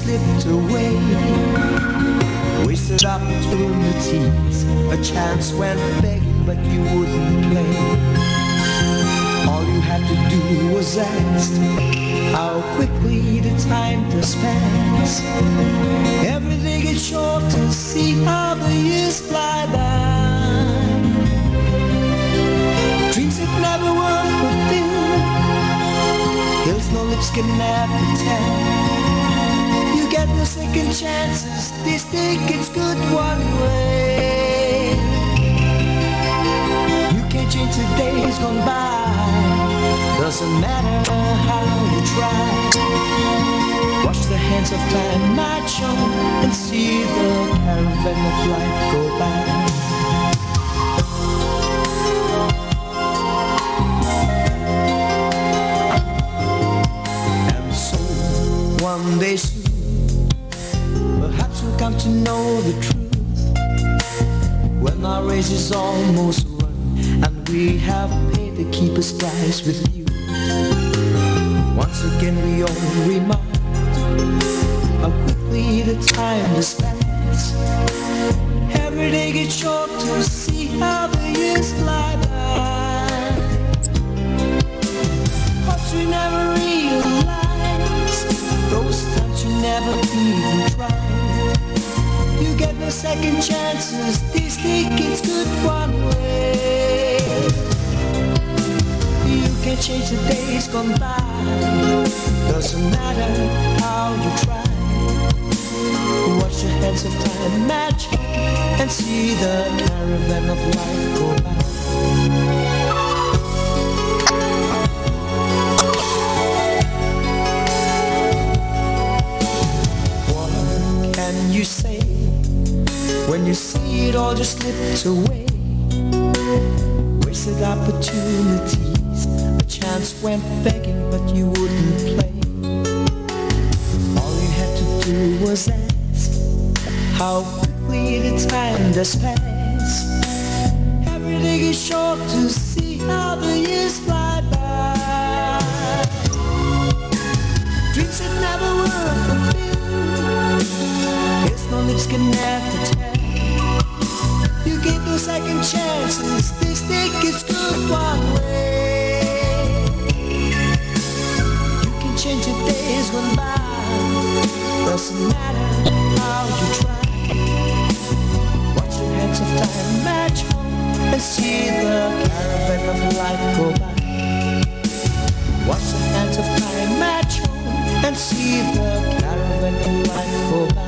slipped away. Wasted opportunities, a chance went begging, but you wouldn't play. All you had to do was ask how quickly the time does pass. Every day gets shorter, see how the years fly by. Dreams that never were fulfilled, hills no lips can ever tell. You get no second chances, this thing gets good one way. You can't change the days gone by, doesn't matter how you try. Watch the hands of time march on and see the caravan of life go by. And so, one day soon, perhaps we'll come to know the truth, when our race is almost run and we have paid the keeper's price with you. Once again we all remark how quickly the time has passed. Every day gets shorter, see how the years fly by. Hopes we never realize, those times you never even tried. You get no second chances, this thing gets good one way. You can change the days gone by, doesn't matter how you try. Watch the hands of time march on and see the caravan of life go by. What can you say when you see it all just slipped away? Wasted opportunities, a chance went begging, but you wouldn't play. All you had to do was ask how quickly the time does pass. Every day is short to see how the years fly by. Dreams that never were fulfilled, there's no lips can ever tell. You get no second chances, this thing is good one way. You can change the days gone by, doesn't matter how you try. Watch the hands of time march on and see the caravan of life go by. Watch the hands of time march on and see the caravan of life go by.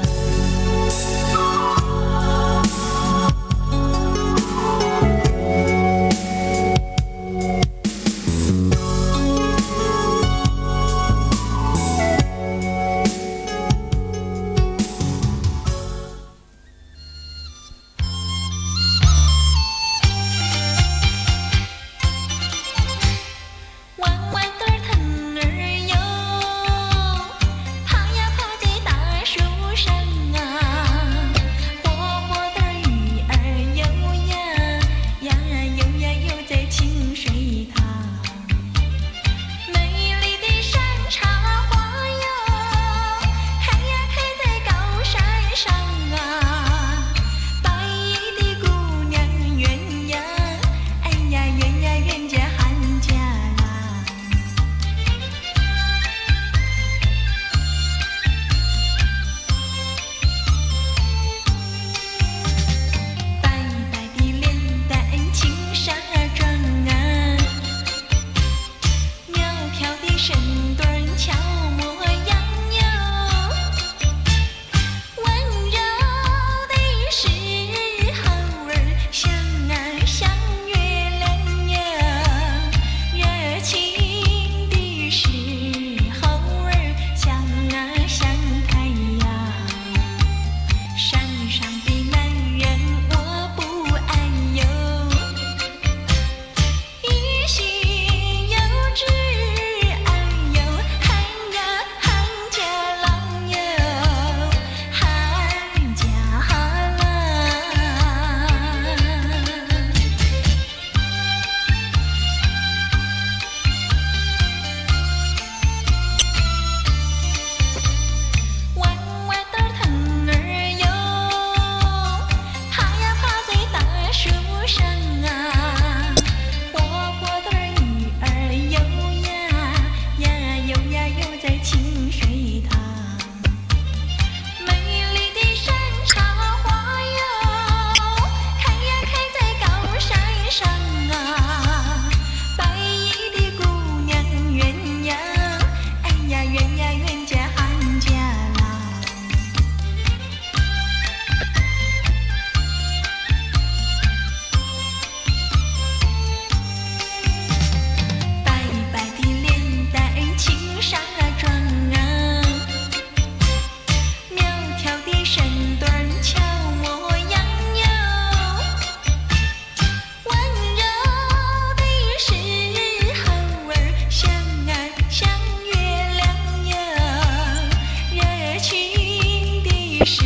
时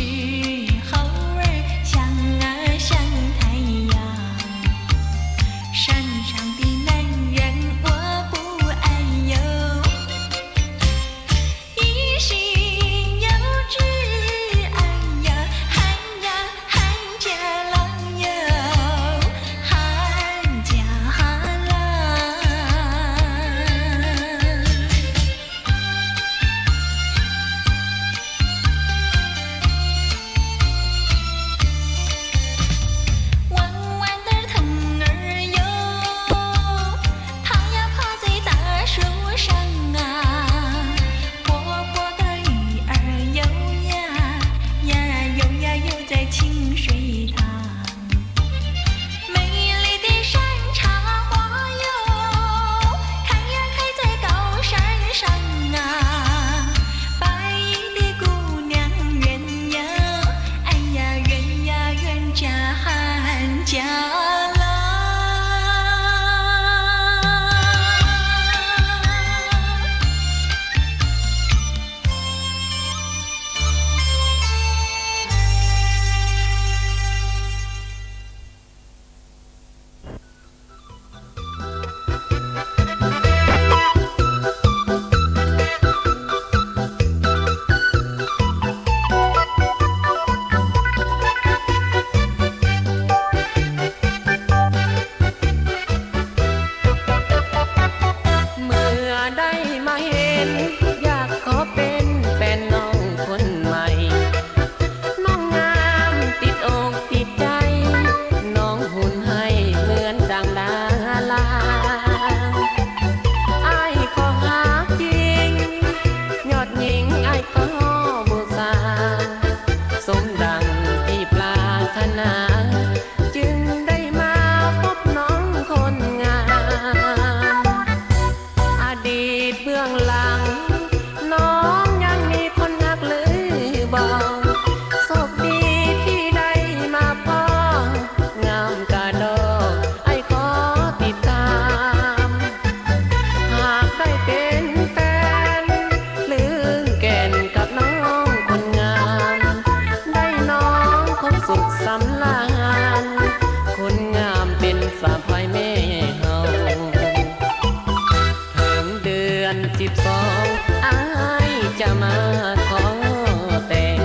候儿像啊像太阳，山上的男人我不爱哟，一心要只爱呀，喊呀喊家郎哟，喊家郎。 弯弯的藤儿哟，它呀趴在大树上啊，活泼的鱼儿游呀，呀，游呀游在清水塘。 美丽的山茶花哟，开呀开在高山上啊，白衣的姑娘圆呀，哎呀圆呀圆，家喊家郎。 เมื่อได้มาเห็น อยากขอเป็นแฟนน้องคนใหม่ น้องงามติดอกติดใจ น้องหุ่นให้เหมือนดังดารา อ้ายขอฮักจริง ยอดหญิงอ้ายขอบูชา สมดังที่ปรารถนา จึงได้มาพบน้องคนงาม อดีตเบื้องหลัง น้องยังมีคนฮักหรือบ่ โชคดีที่ได้มาพ้อ งามกะดอก อ้ายขอติดตาม หากได้เป็นแฟน หรือแก่นกับน้องคนงาม ได้น้องคงสุขสำราญ คนงามเป็นสะใภ้แม่เฮา ถึงเดือนสิบสอง อ้ายจะมาขอแต่ง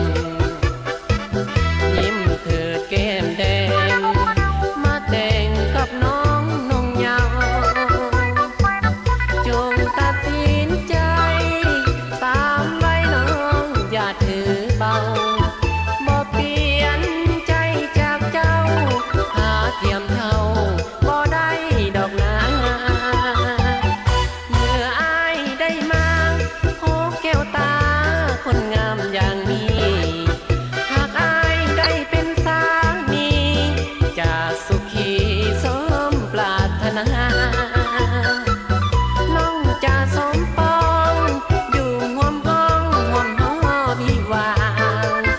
ยิ้มเถิดแก้มแดง มาแต่งกับน้องนงเยาว์ จงตัดสินใจตามวัยน้องอย่าถือเบา บ่เปลี่ยนใจจากเจ้า ถ้าเทียมเท่าบ่ได้ดอกนา เมื่ออ้ายได้มาพบแก้วตาคนงามอย่างนี้ หากอ้ายได้เป็นสามี จะสุขีสมปรารถนา น้องจะสมปอง อยู่ร่วมห้องร่วมหอวิวาห์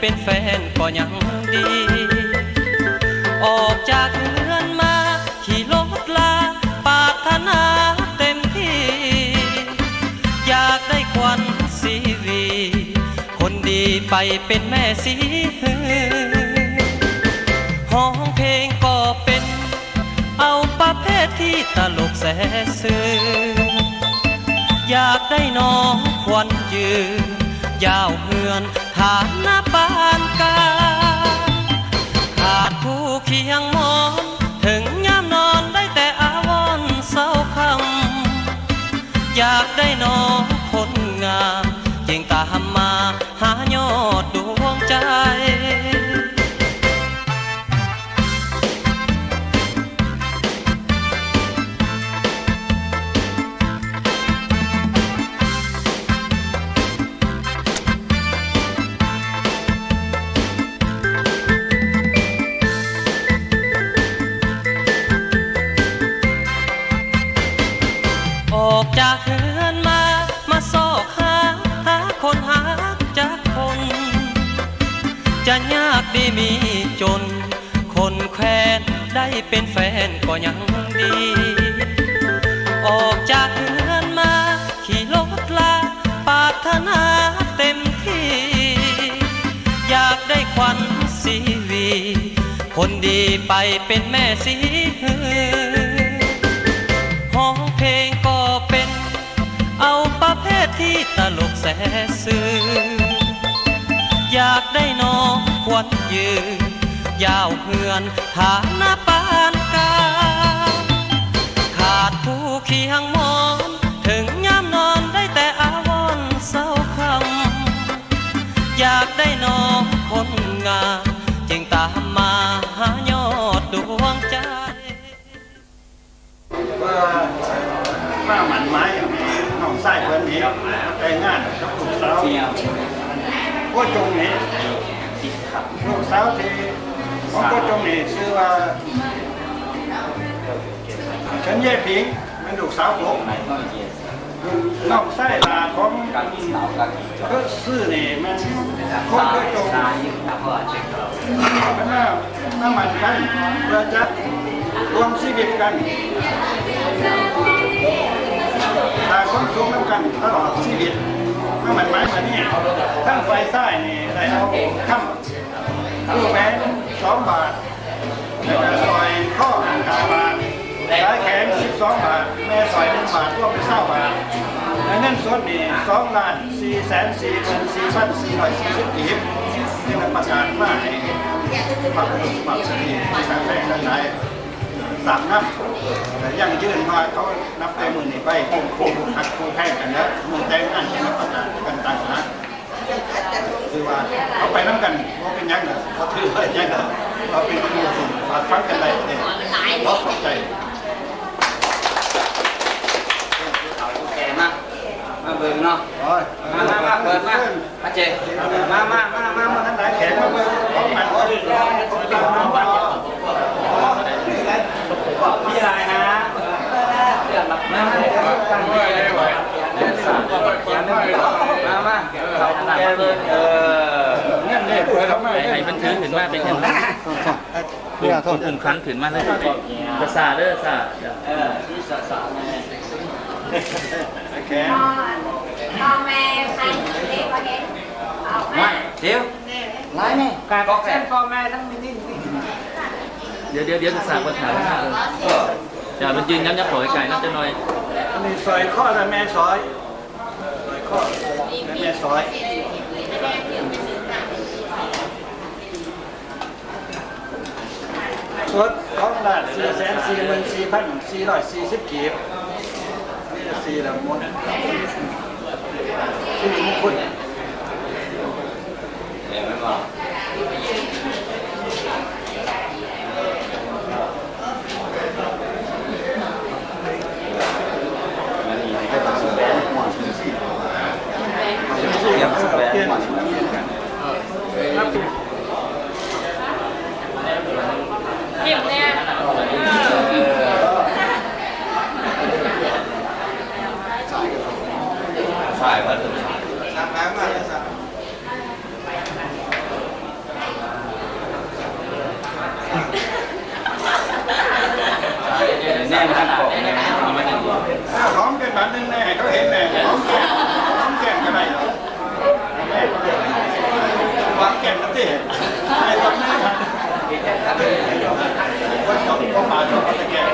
ເປັນແຟນກໍຍັງດີ ອອກຈາກເຮືອນມາ ຂີ່ລົດລາ ປາດຖະໜາເຕັມທີ່ ຢາກໄດ້ຂວັນຊີວິດ ຄົນດີໄປເປັນແມ່ສີຫື ຮ້ອງເພງກໍເປັນ ເອົາປະເພດທີ່ຕະຫຼົກແຊຊື່ ຢາກໄດ້ນ້ອງຂວັນຢືນ ຢາວເຮືອນຖານະປານກາງ ຂາດຜູ້ຄຽງໝອນ ເຖິງຍາມນອນໄດ້ແຕ່ອາວອນເຊົ້າຄ່ຳ ຢາກໄດ້ນ້ອງຄົນງາມ ຈຶ່ງຕາມມາຫາຍອດດວງໃຈ. ອອກຈາກເຮືອນມາ ມາຊອກຫາ ຫາຄົນຮັກຈັກຄົນ ຈະຍາກດີມີຈົນ ຄົນແຂວນໄດ້ເປັນແຟນກໍຍັງດີ ອອກຈາກເຮືອນມາ ຂີ່ລົດລາ ປາດຖະໜາເຕັມທີ່ ຢາກໄດ້ຂວັນຊີວິດ ຄົນດີໄປເປັນແມ່ສີຫື ຮ້ອງເພງກໍເປັນ ເອົາປະເພດທີ່ຕະຫຼົກແຊຊື່ ຢາກໄດ້ນ້ອງຂວັນຢືນ ຢາວເຮືອນຖານະປານກາງ ຂາດຜູ້ຄຽງໝອນ ເຖິງຍາມນອນໄດ້ແຕ່ອາວອນເຊົ້າຄ່ຳ ຢາກໄດ້ນ້ອງຄົນງາມ ຈຶ່ງຕາມມາຫາຍອດດວງໃຈ. ວ່າມາໝັ້ນໝາຍໃຫ້ນ້ອງຊາຍເພິ່ນນີ້ແຕ່ງງານກັບລູກສາວພໍ່ຈົງນີ້ ລູກສາວທີ່ຂອງພໍ່ຈົງນີ້ຊື່ວ່າ ເສີນເຢຜິງ ແມ່ນລູກສາວຜົມ. ນ້ອງຊາຍຫຼ້າຂອງເພິ່ນຊື່ນີ້ແມ່ນຄົນເຄີຍຕົງ ເພິ່ນວ່າມາໝັ້ນໝາຍເພື່ອຈະຮ່ວມຊີວິດກັນ ສ້າງຄວາມສຸກນຳກັນຕະຫຼອດຊີວິດ. ມາໝັ້ນໝາຍມື້ນີ້ ທາງຝ່າຍຊາຍນີ້ໄດ້ເອົາຄຳ ຄືແຫວນສອງບາດ ແລ້ວກໍສ້ອຍຄໍຫ້າບາດ ສາຍແຂນສິບສອງບາດ ແມ່ສ້ອຍໜຶ່ງບາດ ລວມເປັນຊາວບາດ ແລະ ເງິນສົດນີ້ສອງລ້ານສີ່ແສນສີ່ໝື່ນສີ່ພັນສີ່ຮ້ອຍສີ່ສິບກີບ ຈຶ່ງໄດ້ປະກາດມາໃຫ້ພວກເຮົາຮູ້ ພວກທີ່ຮັກແພງທັງຫຼາຍຊາບນຳ ແລະ ຢັ້ງຢືນວ່າເຂົານັບແຕ່ມື້ນີ້ໄປ ຄົງຮັກຄົງແພງກັນເດີ ມື້ແຕ່ງງານຈຶ່ງໄດ້ປະກາດກັນຕ່າງຫາກ. ຄືວ່າເຮົາໄປນຳກັນ ບໍ່ເປັນຫຍັງດອກ ບໍ່ຖືວ່າຫຍັງດອກ ເຮົາເປັນຄູ່ທີ່ຝາກຝັງກັນໄດ້ເດ້. ຂໍຂອບໃຈ. ເອົາຜູ້ແກ່ມາ ມາເບິ່ງເນາະ. ໂອ້ຍ ມາ ມາ ມາ ເປີດມາ ມາເຈ ມາ ມາ ມາ ມາ ມາ ທັງຫຼາຍແຂກມາເບິ່ງຂອງມັນ ມີຫຼາຍນະ. ມາ ມາ ເຂົ້າແກ່ເບິ່ງ ເອີ ໃຫ້ ໃຫ້ເພິ່ນຖືຂຶ້ນມາເປັນ ເອີ ຄົນ ຄົນອຸ້ມຄັນຂຶ້ນມາເລີຍ ຊາຊາເດີ ຊາ ເອີ ຊາຊາແມ່ ໂອເຄ ພໍ່ແມ່ໃຜເດ້ບໍ່ເຫັນ ອອກມາ ເດວ ຫຼາຍແມ່ ການເຊີນພໍ່ແມ່ທັງມີນີ້ ດຽວ ດຽວ ດຽວ ຊາຊາກ່ອນ ຖາມ ເອີ ດຽວມັນຢືນ ຍັບ ຍັບເຂົ້າໃກ້ໆນຳຈັກໜ່ອຍ ອັນນີ້ສ້ອຍຄໍແລ້ວແມ່ສ້ອຍ ແມ່ສອຍ ສົດສອງລ້ານສີ່ແສນສີ່ໝື່ນສີ່ພັນສີ່ຮ້ອຍສີ່ສິບກີບ ມີແຕ່ສີ່ລະມົນ ສິລິມຸງຄຸນ. ຫອມແກ້ມບາດໜຶ່ງແດ່ ໃຫ້ເຂົາເຫັນແດ່ ຫອມແກ້ມ ຫອມແກ້ມກໍໄດ້ດອກ ຫອມແກ້ມກໍຕິ ໃຫ້ຕອບແດ່ ຄົນເຂົາບໍ່ປາກ ເຂົາກໍຈະແກ້ມ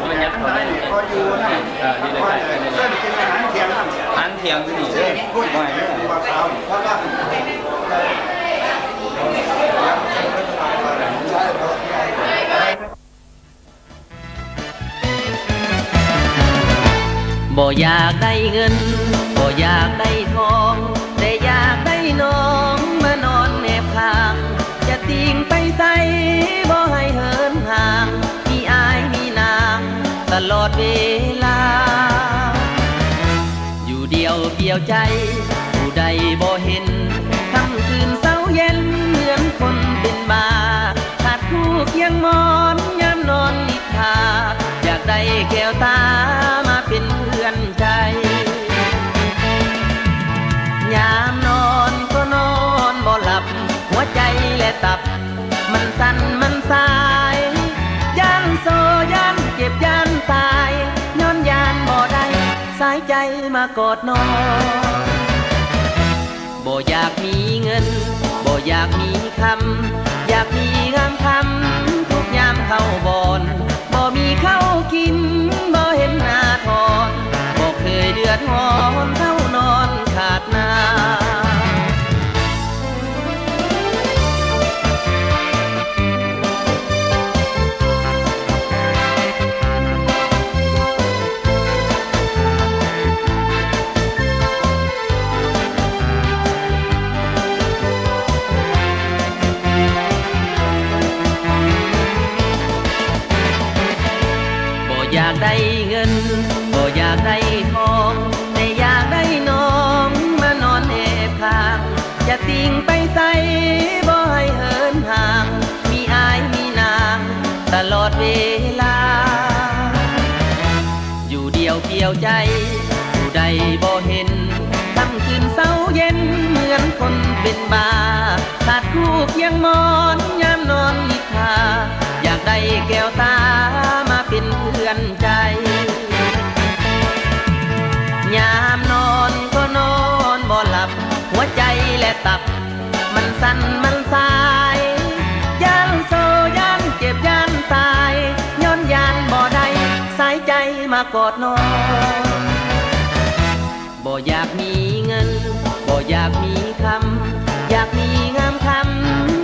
ມັນຍັດເຂົ້າໄດ້ ພໍຢູ່ນຳ ເອີ ນີ້ແຫຼະ ເອີ ເອີ້ນກິນອາຫານທ່ຽງນຳ ອາຫານທ່ຽງຢູ່ນີ້ເດີ ບໍ່ໃຫ້ເດີ ຜູ້ບ່າວສາວ ເພາະວ່າ ບໍ່ຢາກໄດ້ເງິນ ບໍ່ຢາກໄດ້ທອງ ແຕ່ຢາກໄດ້ນ້ອງມານອນແນບຂ້າງ ຈະຕິ່ງໄປໃສບໍ່ໃຫ້ເຫີນຫ່າງ ມີອ້າຍມີນາງຕະຫຼອດເວລາ ຢູ່ດຽວປ່ຽວໃຈ ຜູ້ໃດບໍ່ເຫັນ ຄ່ຳຄືນເຊົ້າເຢັນ ເໝືອນຄົນເປັນບ້າ ຂາດຄູ່ຄຽງໝອນ ຍາມນອນນິດຖາ ຢາກໄດ້ແກ້ວຕາມາເປັນເພື່ອນໃຈ ຍາມນອນກໍນອນບໍ່ຫຼັບ ຫົວໃຈແລະຕັບ ມັນສັ່ນມັນສາຍ ຢ້ານໂຊ ຢ້ານເຈັບ ຢ້ານຕາຍ ຍ້ອນຢ້ານບໍ່ໄດ້ ສາຍໃຈມາກອດນ້ອງ ບໍ່ຢາກມີເງິນ ບໍ່ຢາກມີຄຳ ຢາກມີງາມຄຳ ທຸກຍາມເຂົ້າບ່ອນ ບໍ່ມີເຂົ້າກິນ ບໍ່ເຫັນໜ້າທອນ ບໍ່ເຄີຍເດືອດຮ້ອນ ເທົ່ານອນຂາດນາ ບໍ່ຢາກໄດ້ເງິນ ບໍ່ຢາກໄດ້ທອງ ແຕ່ຢາກໄດ້ນ້ອງມານອນແນບຂ້າງ ຈະຕິ່ງໄປໃສບໍ່ໃຫ້ເຫີນຫ່າງ ມີອ້າຍມີນາງຕະຫຼອດເວລາ ຢູ່ດຽວປ່ຽວໃຈ ຜູ້ໃດບໍ່ເຫັນ ຄ່ຳຄືນເຊົ້າເຢັນ ເໝືອນຄົນເປັນບ້າ ຂາດຄູ່ຄຽງໝອນ ຍາມນອນນິດຖາ ຢາກໄດ້ແກ້ວຕາມາເປັນເພື່ອນໃຈ ຍາມນອນກໍນອນບໍ່ຫຼັບ ຫົວໃຈແລະຕັບ ມັນສັ່ນມັນສາຍ ຢ້ານໂຊ ຢ້ານເຈັບ ຢ້ານຕາຍ ຍ້ອນຢ້ານບໍ່ໄດ້ ສາຍໃຈມາກອດນ້ອງ ບໍ່ຢາກມີເງິນ ບໍ່ຢາກມີຄຳ ຢາກມີງາມຄຳ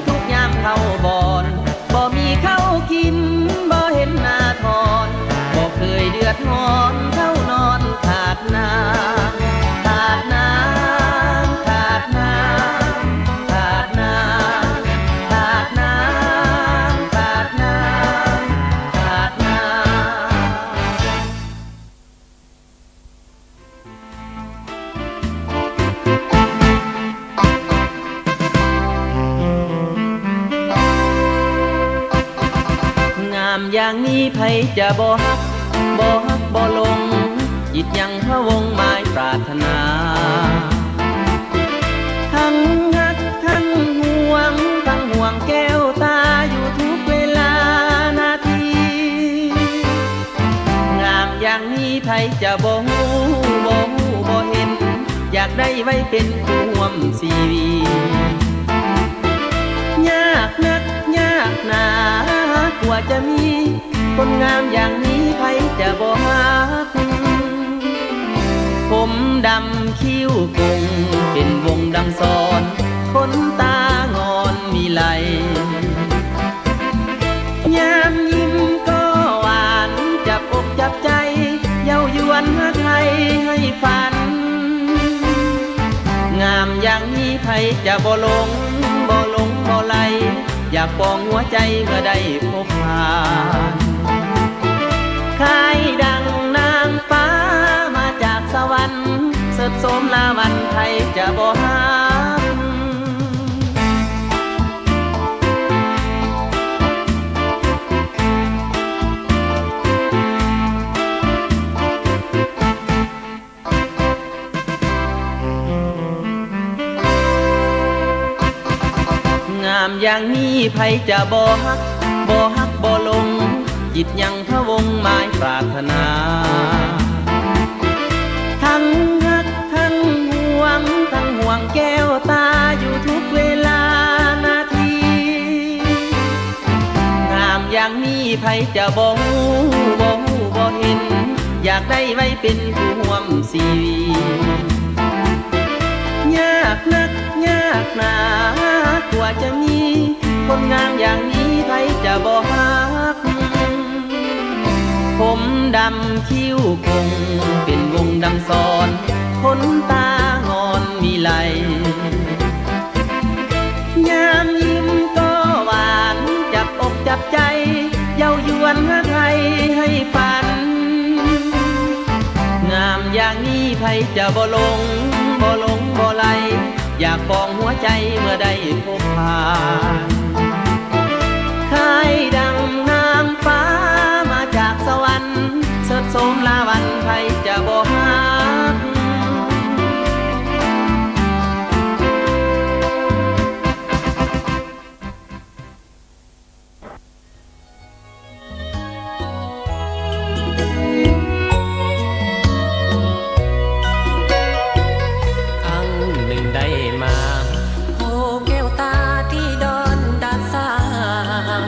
ທຸກຍາມເຂົ້າບ່ອນ ບໍ່ມີເຂົ້າກິນ ບໍ່ເຫັນໜ້າທອນ ບໍ່ເຄີຍເດືອດຮ້ອນ ເທົ່ານອນຂາດນາ ຂາດນາ ຂາດນາ ຂາດນາ ຂາດນາ ຂາດນາ ຂາດນາ. ງາມຢ່າງນີ້ໃຜຈະບໍ່ຮັກ ບໍ່ຮັກບໍ່ຫຼົງ ຄິດຫຍັງພະວົງໝາຍປາດຖະໜາ ທັງຮັກທັງຫວງ ທັງຫ່ວງແກ້ວຕາຢູ່ທຸກເວລານາທີ ງາມຢ່າງນີ້ໃຜຈະບໍ່ຮູ້ ບໍ່ຮູ້ບໍ່ເຫັນ ຢາກໄດ້ໄວ້ເປັນຄູ່ຮ່ວມຊີວິດ ຍາກນັກຍາກໜາ ກວ່າຈະມີ ຄົນງາມຢ່າງນີ້ໃຜຈະບໍ່ຮັກ ຜົມດຳຄິ້ວກົງ ເປັນວົງດຳສອນ ຄົນຕາງອນມີໄລ ຍາມຍິ້ມກໍຫວານ ຈັບອົກຈັບໃຈ ເຍົາຢວນຮັກໃຫ້ໃຫ້ຝັນ ງາມຢ່າງນີ້ໃຜຈະບໍ່ຫຼົງ ບໍ່ຫຼົງບໍ່ໄຫຼ ຢາກປອງຫົວໃຈເມື່ອໄດ້ພົບຜ່ານ ຄ້າຍດັ່ງນາງຟ້າມາຈາກສະຫວັນ ເສີດໂສມລາວັນໃຜຈະບໍ່ຮັກ ງາມຢ່າງນີ້ໃຜຈະບໍ່ຮັກ ບໍ່ຮັກບໍ່ຫຼົງ ຄິດຫຍັງພະວົງໝາຍປາດຖະໜາ ທັງຮັກທັງຫວງ ທັງຫ່ວງແກ້ວຕາຢູ່ທຸກເວລານາທີ ງາມຢ່າງນີ້ໃຜຈະບໍ່ຮູ້ ບໍ່ຮູ້ບໍ່ເຫັນ ຢາກໄດ້ໄວ້ເປັນຄູ່ຮ່ວມຊີວິດ ຍາກນັກຍາກໜາ ກວ່າຈະມີຄົນງາມຢ່າງນີ້ໃຜຈະບໍ່ຮັກ ຜົມດຳຄິ້ວຄົງເປັນວົງດັ່ງສອນ ຂົນຕາງອນມີໄຫຼ ຍາມຍິ້ມກໍຫວານ ຈັບອົກຈັບໃຈ ເຍົາຢວນຫາໄທໃຫ້ຝັນ ງາມຢ່າງນີ້ໃຜຈະບໍ່ຫຼົງ ບໍ່ຫຼົງບໍ່ໄຫຼ ຢາກປອງຫົວໃຈເມື່ອໄດ້ພົບຜ່ານ ຄ້າຍດັ່ງນາງຟ້າມາຈາກສະຫວັນ ເສີດໂສມລາວັນໃຜຈະບໍ່ຮັກ. ຄັ້ງໜຶ່ງໄດ້ມາພໍ້ແກ້ວຕາທີ່ດອນດາດສ້າງ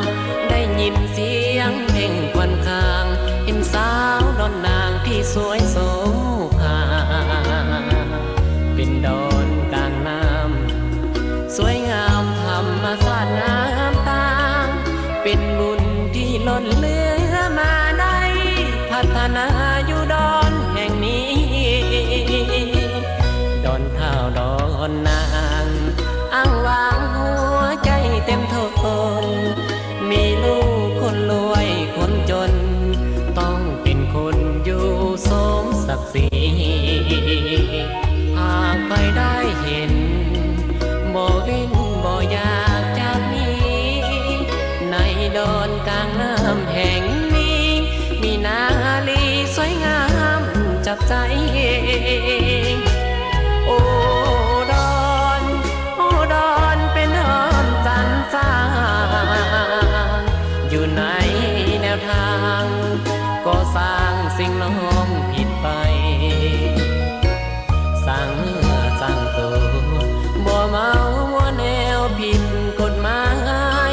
ໄດ້ຍິນສຽງເພງຄວັນຄາງ ເຫັນສາວດອນນາງທີ່ສວຍໂສພາ ເປັນດອນກາງນ້ຳ ສວຍງາມທຳມະຊາດງາມຕາ ເປັນບຸນທີ່ລົ້ນເຫຼືອມາໄດ້ ພັດທະນາຢູ່ດອນແຫ່ງນີ້ ດອນທ້າວດອນນາງ ອ້າງວ້າງຫົວໃຈເຕັມທົນ ມີລູກຄົນລວຍຄົນຈົນ ຕ້ອງເປັນຄົນຢູ່ສົມສັກ ສີ ຫາກໃຜໄດ້ເຫັນ ບໍ່ວິນບໍ່ຢາກຈາກໜີ ໃນດອນກາງນ້ຳແຫ່ງນີ້ ມີນາລີສວຍງາມຈັບໃຈ ໂອດອນ ໂອດອນເປັນດອນຈັນສາງ ຢູ່ໃນແນວທາງ ກໍສ້າງສິ່ງນ້ອງຜິດໄປ ສ້າງເນື້ອສ້າງໂຕ ບໍ່ເມົາມົວແນວຜິດກົດໝາຍ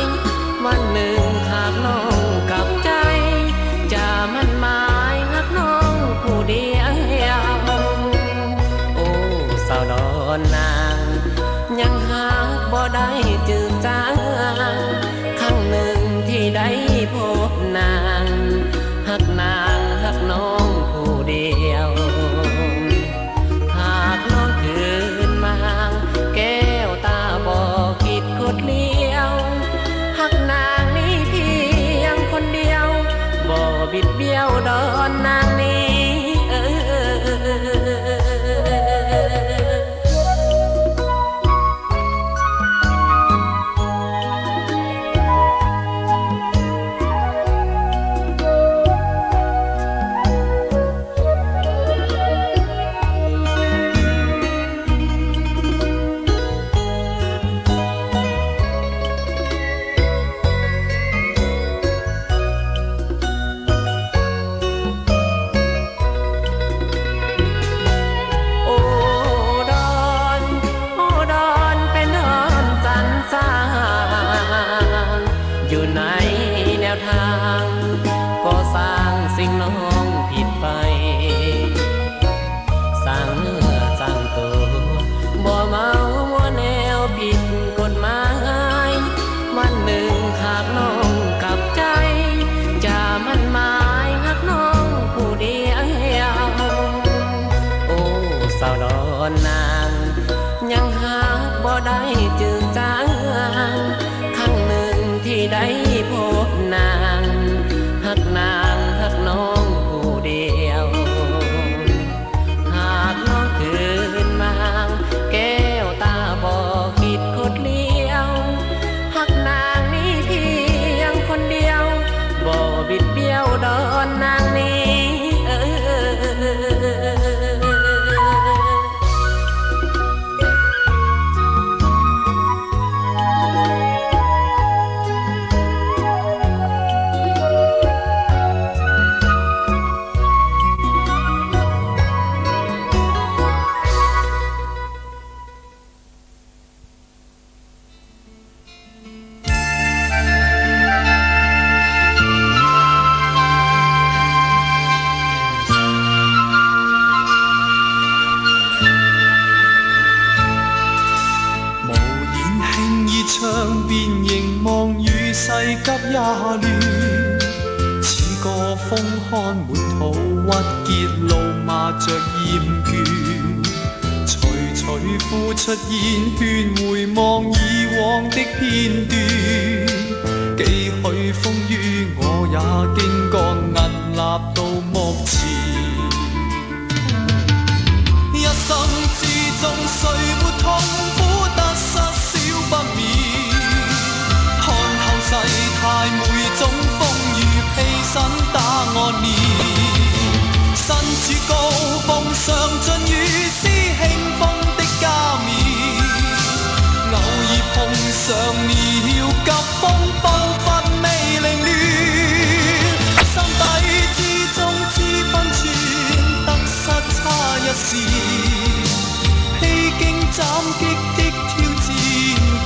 ວັນໜຶ່ງຫາກນ້ອງກັບໃຈ ຈະໝັ້ນໝາຍຮັກນ້ອງຜູ້ດຽວ ໂອ້ ສາວດອນນາງ ຍັງຫາກບໍ່ໄດ້ຈື່ຈາງ ຄັ້ງໜຶ່ງທີ່ໄດ້ພົບນາງ ຮັກນາງຮັກນ້ອງຜູ້ດຽວ ຫາກນ້ອງຄືນມາ ແກ້ວຕາບໍ່ຄິດຄົດລ້ຽວ ຮັກນາງນີ້ພຽງຄົນດຽວ ບໍ່ບິດບ້ຽວດອນນາງນີ້ ເອີ. ໂອດອນ ໂອດອນເປັນດອນຈັນສາງ ຢູ່ໃນແນວທາງ ກໍສ້າງສິ່ງນ້ອງຜິດໄປ ສ້າງເນື້ອສ້າງໂຕ ບໍ່ເມົາມົວແນວຜິດກົດໝາຍ ວັນໜຶ່ງຫາກນ້ອງກັບໃຈ ຈະໝັ້ນໝາຍຮັກນ້ອງຜູ້ດຽວ ໂອ້ ສາວດອນນາງ ຍັງຫາກບໍ່ໄດ້ຈື່ຈາງ ຄັ້ງໜຶ່ງທີ່ໄດ້ພົບນາງ ຮັກນາງຮັກນ້ອງ及也亂，似個風寒沒途鬱結路麻着厭倦，徐徐付出煙圈回望以往的片段，幾許風雨我也經過，屹立到目前。 一生之中，誰沒痛苦得失少不免。看透世態每種風雨披身打惡念。身處高峰上，盡如斯興風的加冕。偶爾碰上了急風暴忽未凌亂。心底之中知分寸得 失差一線，披荊斬棘的挑戰，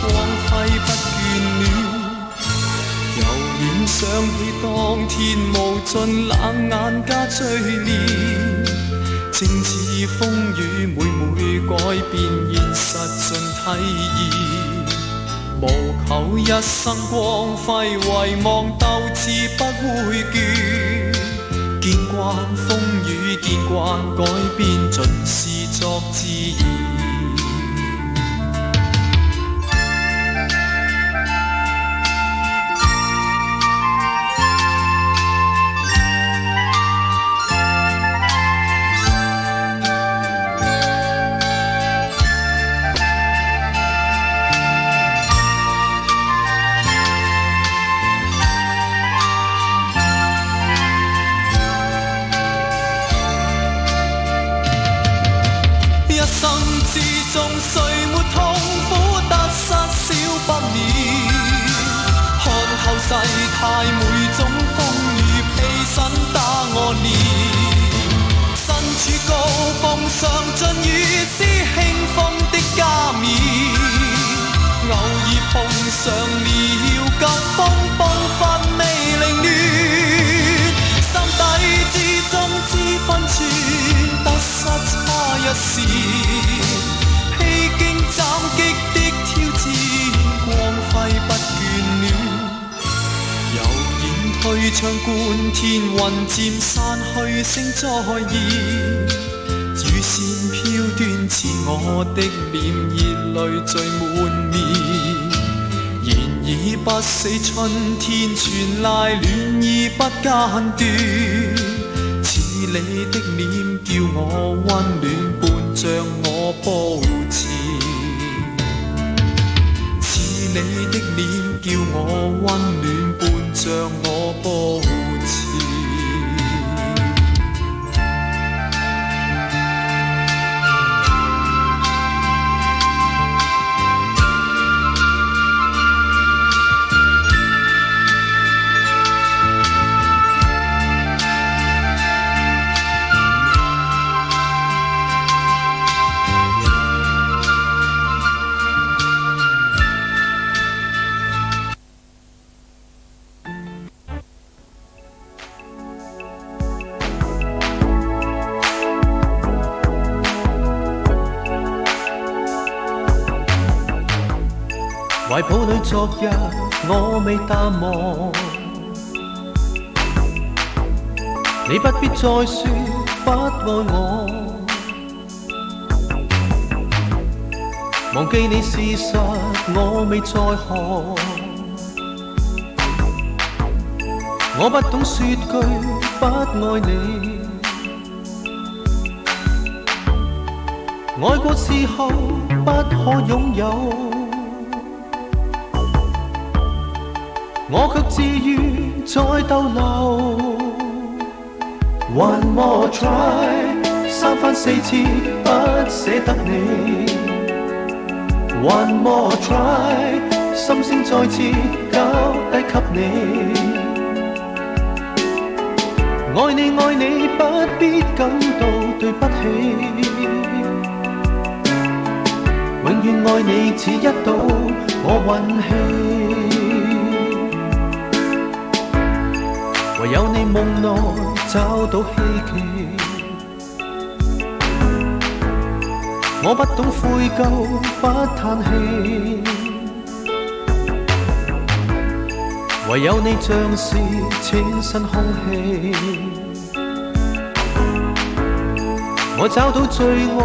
光輝不眷戀。又聯想起當天無盡冷眼加追念，正似風雨每每改變現實盡體現。 務求一生光輝，遺忘鬥志不會倦。見慣風雨，見慣改變，盡是作自然。 一生之中，誰沒痛苦得失少不免。看透世態每種風雨，披身打惡念。 身處高峰上，盡如斯興風的加冕。偶爾碰上了急風暴忽未凌亂。心底之中知分寸得失差一線。披荊斬棘的挑戰，光輝不眷戀。 又現退場觀天，雲漸散去星再現。雨線飄斷，似我的臉，熱淚聚滿面。然而不死春天，傳來暖意不間斷。似你的臉， 叫我溫暖，伴着我步前。似你的臉，叫我溫暖，伴着我步前。 懷抱裏昨日我未淡忘，你不必再說不愛我，忘記你事實我未在行。 我不懂說句不愛你，愛過之後不可擁有，我卻自願再逗留。 One more try，三番四次不捨得你。One more try，心聲再次交低給你。愛你，愛你，不必感到對不起，永遠愛你，只一賭我運氣。 唯有你夢內找到希冀，我不懂悔疚不嘆氣。唯有你像是清新空氣，我找到最愛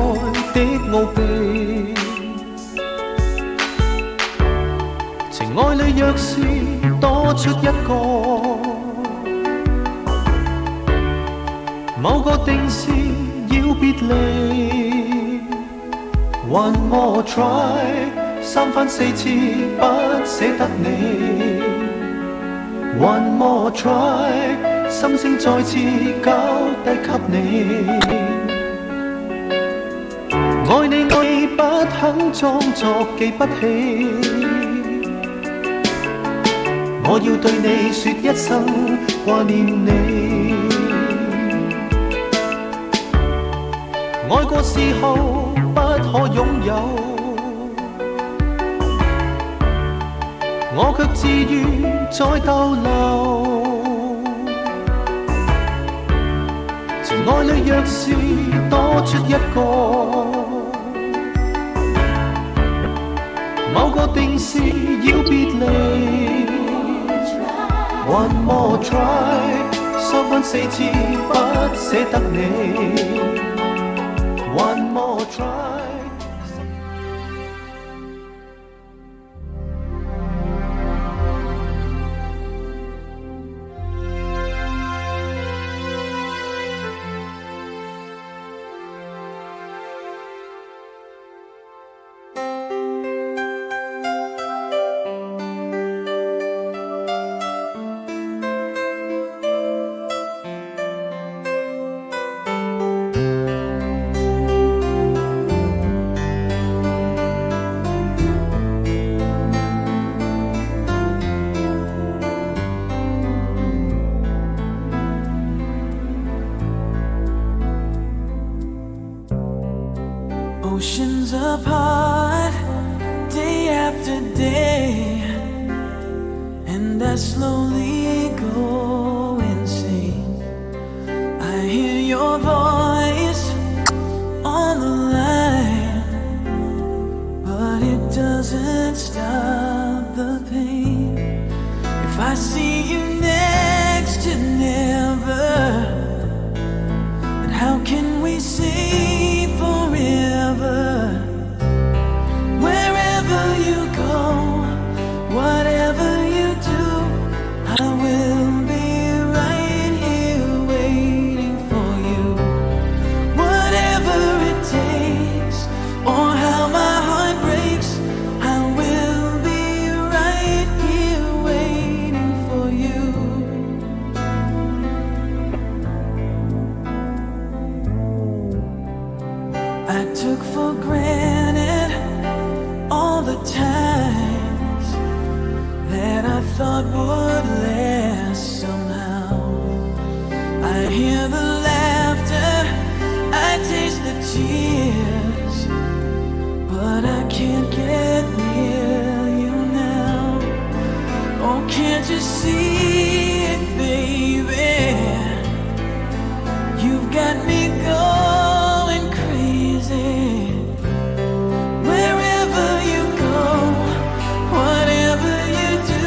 的奧秘。情愛裏若是多出一個，某個定時要別離。 One more try，三番四次不捨得你。One more try，心聲再次交低給你。愛你愛不肯裝作記不起，我要對你說一聲掛念你。 愛過時候不可擁有，我卻自願再逗留。情愛裏若是多出一個，某個定時要別離。One more try，三番四次不捨得你。One more try。 Oceans apart, day after day, and I slowly go insane. I hear your voice on the line, but it doesn't stop the pain. If I see you next to never, then how can we say forever? Wherever you go, whatever you do, I will be right here waiting for you. Whatever it takes, or how my heart breaks, I will be right here waiting for you. I took for granted all the times that I thought would last somehow. I hear the laughter, I taste the tears, but I can't get near you now. Oh, can't you see it, baby? You've got me going crazy. Wherever you go, whatever you do,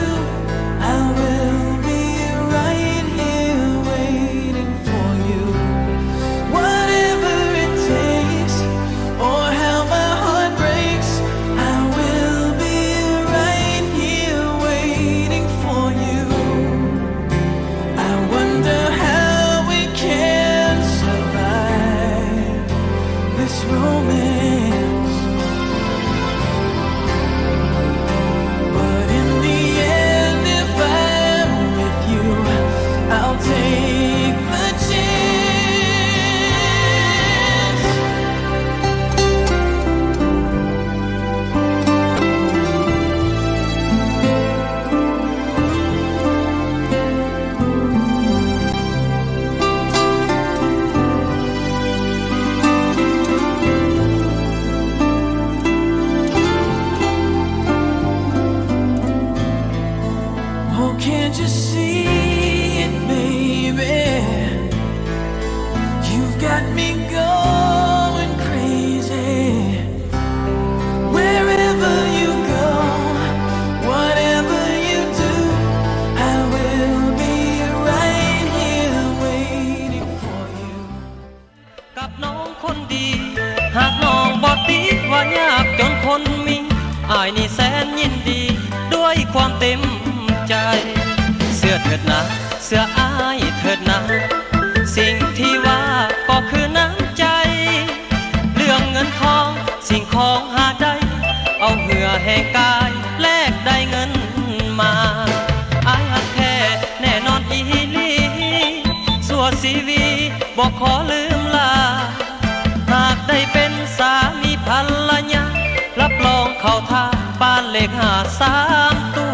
I will be right here waiting for you. Whatever it takes, or how my heart breaks, I will be right here waiting for you. I wonder how we can survive. ອ້າຍນີ້ແສນຍິນດີດ້ວຍຄວາມເຕັມໃຈ ເຊື່ອເຖີດນາ ເຊື່ອອ້າຍເຖີດນາ ສິ່ງທີ່ວ່າກໍຄືນ້ຳໃຈ ເລື່ອງເງິນທອງ ສິ່ງຂອງຫາໄດ້ ເອົາເຫື່ອແຮງກາຍແລກໄດ້ເງິນມາ ອ້າຍຮັກແທ້ແນ່ນອນອີ່ຫຼີ ຊົ່ວຊີວິດບໍ່ຂໍລືມລາ ຫາກໄດ້ເປັນສາມີພັນລະຍາ ຮັບຮອງເຂົ້າຖ້າບ້ານເລກຫ້າສາມຕູ້.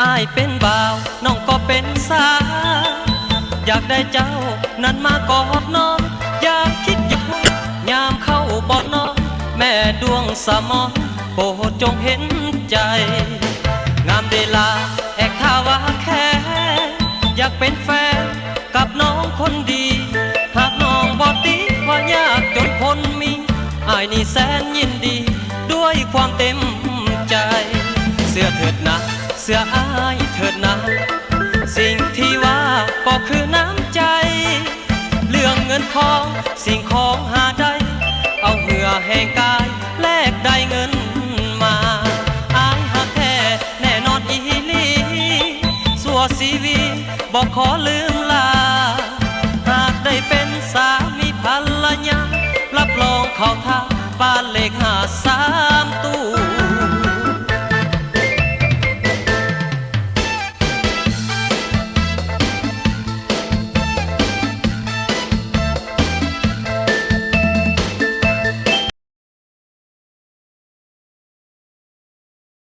ອ້າຍເປັນບ່າວ ນ້ອງກໍເປັນສາວ ຢາກໄດ້ເຈົ້ານັ້ນມາກອດນອນ ຢາກຄິດຢາກຫວງ ຍາມເຂົ້າປອດນອນ ແມ່ດວງສະໝອງ ໂປດຈົ່ງເຫັນໃຈ ງາມເດລາ ແອກທ່າວ່າແຄ ຢາກເປັນແຟນ ກັບນ້ອງຄົນດີ ຫາກນ້ອງບໍ່ຕິວ່າຍາກຈົນຄົນມີ ອ້າຍນີ້ແສນຍິນດີດ້ວຍຄວາມເຕັມໃຈ ເຊື່ອເຖີດນາ ເຊື່ອອ້າຍເຖີດນາ ສິ່ງທີ່ວ່າກໍຄືນ້ຳໃຈ ເລື່ອງເງິນທອງ ສິ່ງຂອງຫາໄດ້ ເອົາເຫື່ອແຮງກາຍແລກໄດ້ເງິນມາ ອ້າຍຮັກແທ້ແນ່ນອນອີ່ຫຼີ ຊົ່ວຊີວິດບໍ່ຂໍລືມລາ ຫາກໄດ້ເປັນສາມີພັນລະຍາ ຮັບຮອງເຂົ້າຖ້າບ້ານເລກຫ້າສາ